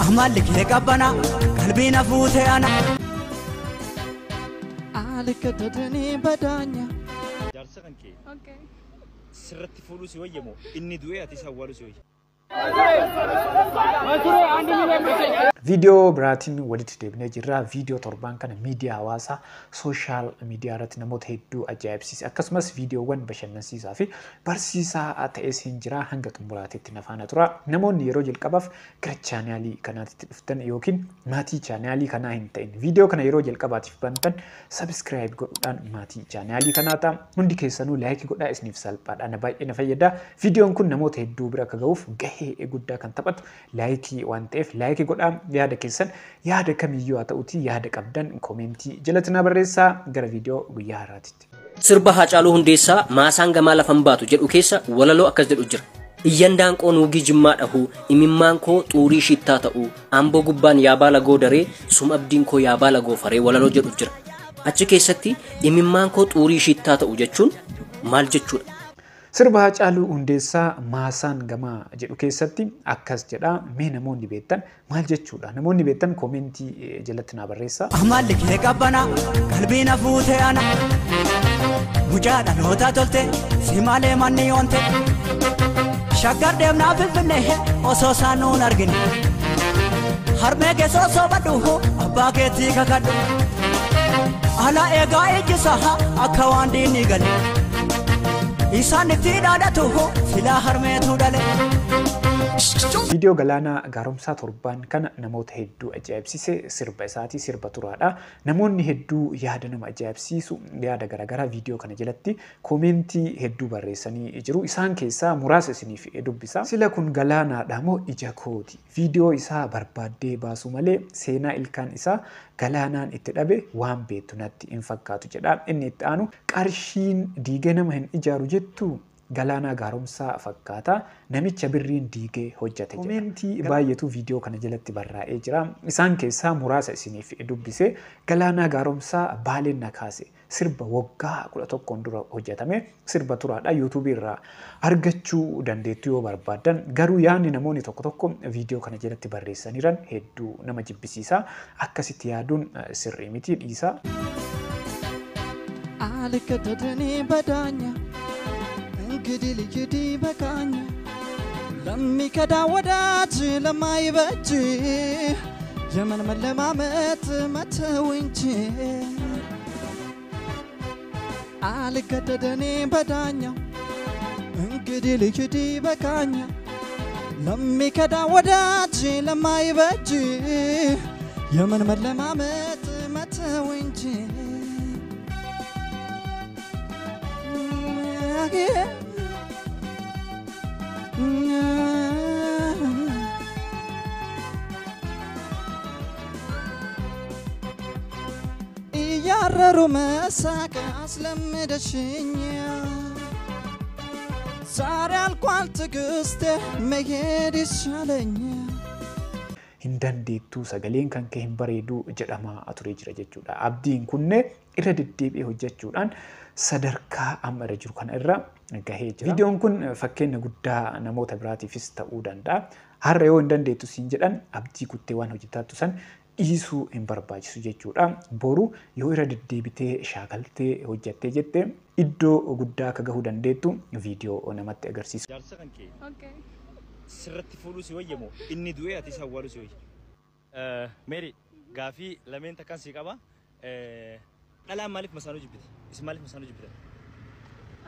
Amalli kee qabbana qalbii na fuute ana. Alkatatani badanya. Jaarsa kan kee Okay. sirratti fuudhuu si wayya moo inni du'ee ati isa awwaaluu si wayya? Viidiyoo biraatiin walitti deebinee jirra. Viidiyoo torbaan kana miidiyaa hawaasaa social media irratti namoota hedduu ajaa'ibsiise akkasumas viidiyoowwan bashannansiisaa fi barsiisaa ta'es hin jira hanga xumuraatitti na faana tura. Namoonni yeroo jalqabaaf gara chaanaalii kanaatti dhuftan yookiin maatii chaanaalii kanaa hin ta'in viidiyoo kana yeroo jalqabaatiif bantan subscribe godhuudhaan maatii chaanaalii kanaa ta'a. Hundi keessanuu like godhaa isiniif salphaadha. Na baay'ee na fayyada. Viidiyoon kun namoota hedduu bira akka ga'uuf gahee guddaa kan taphatu like waan ta'eef like godhaa. Yaada keessan yaada kamiyyuu haa ta'uti yaada qabdan comment jalatti na barreessaa gara viidiyoo guyyaa har'aatitti. Sirba Haacaaluu Hundeessaa maasaan gamaa lafan baatu jedhu keessa walaloo akkas jedhu jira. Iyyan daanqoo nuugii jimmaa dhahuu, imimmaan koo xuurii shittaa ta'uu, amboo gubbaan yaabaa lagoo daree, sum abdiin koo yaabaa lagoo faree walaloo jedhu jira. Achi keessatti imimmaan koo xuurii shittaa ta'u jechuun maal jechuudha? Sirba Haacaaluu Hundeessaa maasaan gamaa jedhu keessatti akkas jedha. Mee namoonni beektan maal jechuudha? Namoonni beektan comment jalatti naa barreessaa. Amalli kee qabbana qalbii na fuute ana. Mucaa dhaloota tolte si malee manni yoonte. Shaggar deemnaa Finfinnee osoo isaan nuun argine. Harmee keessoo soobadhu abbaa keetii kakadhu. Ala eegaa ijjisaa akka waan diinni gale. Isaan itti dhaadhatu silaa harmeetu dhale. Viidiyoo Galaanaa Gaaromsaa torbaan kana namoota hedduu ajaa'ibsiise sirba isaatii sirba turaadha. Namoonni hedduu yaada nama ajaa'ibsiisu yaada garaagaraa viidiyoo kana jalatti comment hedduu barreessanii jiru. Isaan keessaa muraasa isiniif dubbisa. Sila kun Galaanaadha moo ija kooti? Viidiyoo isaa barbaaddee baasu malee seenaa ilkaan isaa Galaanaan itti dhabe waan beektu natti hin fakkaatu jedha. Inni itti aanu qarshiin diigee nama hin ijaaru jettu Galaanaa Gaaromsaa fakkaata namicha birriin diigee hojjate jedha. Comment baay'eetu viidiyoo kana jalatti barraa'ee jira. Isaan keessaa muraasa isiniif dubbise. Galaanaa Gaaromsaa baaleen na kaase sirba waggaa 11 dura hojjetame sirba turaadha. YouTube irraa argachuu dandeettu yoo barbaaddan. Garuu yaadni namoonni tokko tokko viidiyoo kana jalatti barreessaniiran hedduu nama jibbisiisa. Akkasitti yaaduun sirrii miti dhiisa. Alkatatani badanya. እንግዲህ ልሂድ በቃኝ ለሚከዳ ወዳጅ ለማይበጅ የምን መለማመጥ መተው እንጂ አልገደደኔ በዳኛው እንግዲህ ልሂድ በቃኝ ለሚከዳ ወዳጅ ለማይበጅ የምን መለማመጥ መተው እንጂ እያረሩ መሳቅ አስለምደሽኝ ዛሬ አልቋል ትዕግስቴ መሄድ ይሻለኝ። Hin dandeettuu sagaleen kan kee hin bareedu jedhamaa turee jira jechuudha. Abdiin kunne irra deddeebi'ee hojjechuudhaan sadarkaa amma irra jiru kana irra gahee jira. Viidiyoon kun fakkeenya guddaa namoota biraatiifis ta'uu danda'a. Har'a yoo hin dandeettu siin jedhan abdii kuttee waan hojjetaattu san dhiisuu hin barbaachisu jechuudha. Boru yoo irra deddeebitee shaakaltee hojjettee jette iddoo guddaa akka gahuu dandeettu viidiyoo namatti agarsiisu. Jaarsa kan kee Okay. sirratti fuudhuu si wayya moo inni du'ee ati isa awwaaluu si wayya? Meeri gaafii lameen takkaan si qaba. Dhalaan maaliif masaanuu jibbiti? Isin maaliif masaanuu jibbitan?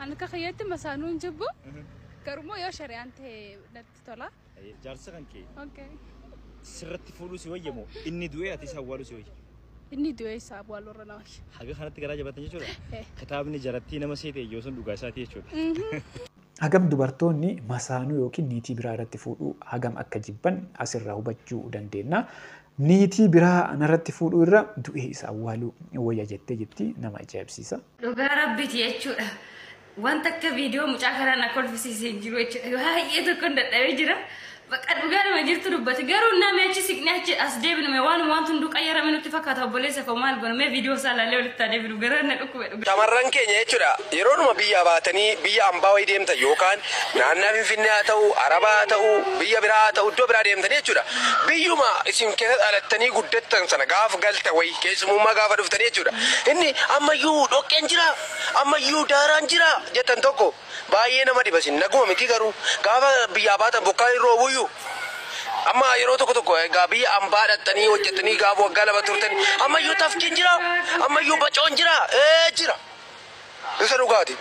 Ani akka kiyyaatti masaanuu hin jibbu. Garuu yoo shari'aan ta'e natti tola. Jaarsa kan kee Okay. sirratti fuudhuu si wayya moo inni du'ee ati isa awwaaluu si wayya? Inni du'ee isaa awwaaluu irra na wayya. Haga kanatti garaa jabaatan jechuudha. Kitaabni jarattii nama seete yoo sun dhugaa isaati jechuudha. Hagam dubartoonni masaanuu yookiin niitii biraa irratti fuudhuu hagam akka jibban asirraa hubachuu dandeenya. Niitii biraa narratti fuudhuu irra du'ee isa awwaaluu wayya jettee jirti nama ajaa'ibsiisa. Dhugaa rabbiiti jechuudha. Wanta akka viidiyoo mucaa kanaan akka kolfisiisee jiru jechuudha. Baay'ee tokkoon dadhabee jira. Bakka dhugaa nama jirtu dubbate. Garuu namni achi siqnee achi as deebinu waan wanti hunduu qayyarame nutti fakkaata. Obboleessa koo, maal goonu? Mee viidiyoo isaa ilaallee walitti haa deebinu. Gara na dhukkube dhugaa. Shamarran keenya jechuudha, yeroodhuma biyya baatanii biyya ambaa wayii deemtan yookaan naannaa Finfinnee haa ta'u, Arabaa haa ta'u, biyya biraa haa ta'u, iddoo biraa deemtanii jechuudha. Biyyuma isin keessa dhalattanii guddattan sana gaafa galta wayii keessummaa gaafa dhuftanii jechuudha. Inni ammayyuu dhoqqeen jira, ammayyuu daaraan jira jettan tokko baay'ee nama dhiba. Isin naguma miti garuu gaafa biyyaa baatan bokkaan hin roobuyyuu. Amma yeroo tokko tokko egaa biyya ambaa dhaqxanii hojjettanii gaafa waggaa 2 turtanii ammayyuu tafkiin jira, ammayyuu bacoon jira, ee jira. Isa dhugaati.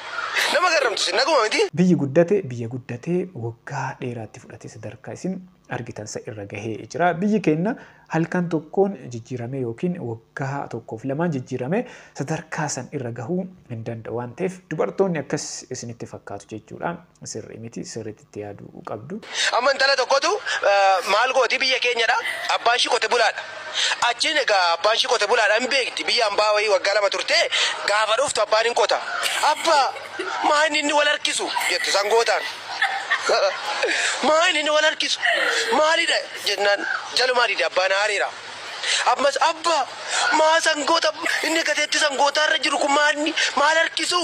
Nama garramtu isin naguma miti. Biyyi guddate biyya guddatee waggaa dheeraatti fudhatee sadarkaa isin argitan isa irra gahee jira. Biyyi keenya halkan tokkoon jijjiiramee yookiin waggaa tokkoof lamaan jijjiiramee sadarkaa san irra gahuu hin danda'u waan ta'eef, dubartoonni akkas isinitti fakkaatu jechuudha. Sirrii miti, sirriitti itti yaaduu qabdu. Amma intala tokkotu maal gooti? Biyya keenyadha. Abbaan ishii qote bulaadha. Achiin egaa abbaan ishii qote bulaadha, hin beekti. Biyya ambaa wayii waggaa 2 turtee gaafa dhuftu abbaan hin qota. "Abbaa, maa inni wal harkisu?" jettu sangootaan. "Maa inni wal harkisu? Maalidha?" jennaan jalumaa dide, abbaan aareera. Ammas, "Abbaa, maa sangoota inni gateetti sangootaa irra jiru kun maanni maal harkisu?"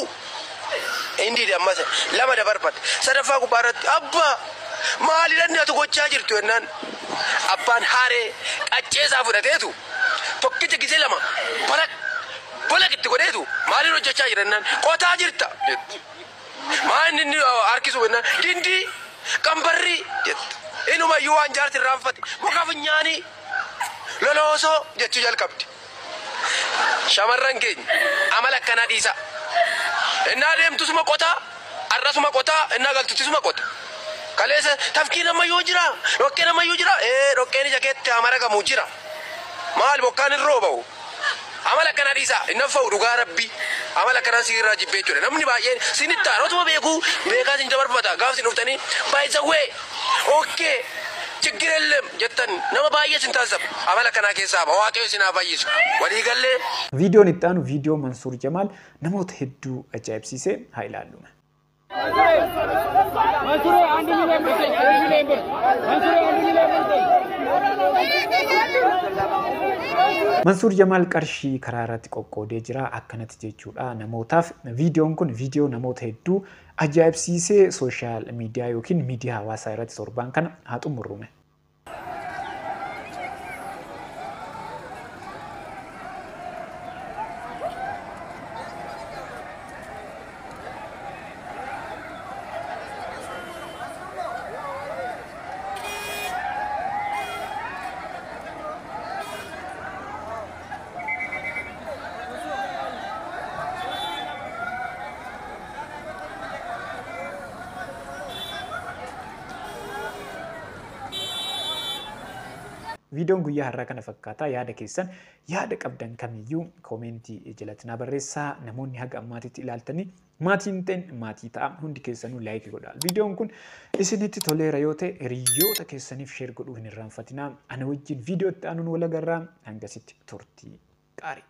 Inni dide, ammas lama dabarfate. Sadaffaa gubbaa irratti, "Abbaa, maalidha inni ati gochaa jirtu?" jennaan abbaan haaree qaccee isaa fudhateetu tokkicha gisee lama balaq balaq itti godheetu, "Maaliin hojjechaa jira?" jennaan, "Qotaa jirta" jetti. "Maal inni harkisu?" jennaan, "Dindii qambarrii" jette. Inumayyuu waan jaarti irraanfate muka funyaanii loloosoo jechuu jalqabdi. Shamarran keenya, amala akkanaa dhiisaa. Innaa deemtusuma qotaa, har'asuma qotaa, innaa galtuttisuma qota. Kaleessa tafkiin ammayyuu jira, dhoqqeen ammayyuu jira, ee dhoqqeen ija keetti haa maragamu jira. Maal, bokkaan hin rooba'u? Amala akkanaa dhiisaa, hin naffa'u dhugaa Rabbii. Amala akkanaa sirraa jibbee jechuudha. Namni baay'een sinitti aara, otuma beekuu beekaa sin dabarfata. Gaaf sin dhuftanii "By the way, okay, ችግር የለም" jettan nama baay'ee sin taasisa. Amala akkanaa keessaa ba'a. Waaqayyo isin haa fayyisu. Walii gallee. Viidiyoon itti aanu viidiyoo Mansuur Jamaal namoota hedduu ajaa'ibsiise, haa ilaallu. Mansure, 1 ሚሊዮን ብር ስጠኝ። 1 ሚሊዮን ብር መንሱሬ፣ 1 ሚሊዮን ብር ስጠኝ። Mansuur Jamaal qarshii karaa irratti qoqqoodee jira akkanatti jechuudha namootaaf. Viidiyoon kun viidiyoo namoota hedduu ajaa'ibsiisee social media yookiin miidiyaa hawaasaa irratti torbaan kana haa xumurrume. Viidiyoon guyyaa har'aa kana fakkaata. Yaada keessan, yaada qabdan kamiyyuu koomentii jalatti naa barreessaa. Namoonni haga ammaatitti ilaaltanii maatiin ta'in maatii ta'a. Hundi keessanuu like godhaa. Viidiyoon kun isinitti toleera yoo ta'e hiriyoota keessaniif share godhuu hin irraanfatinaa. Ana wajjin viidiyoo itti aanuun wal agarraa. Hangasitti turtii gaarii.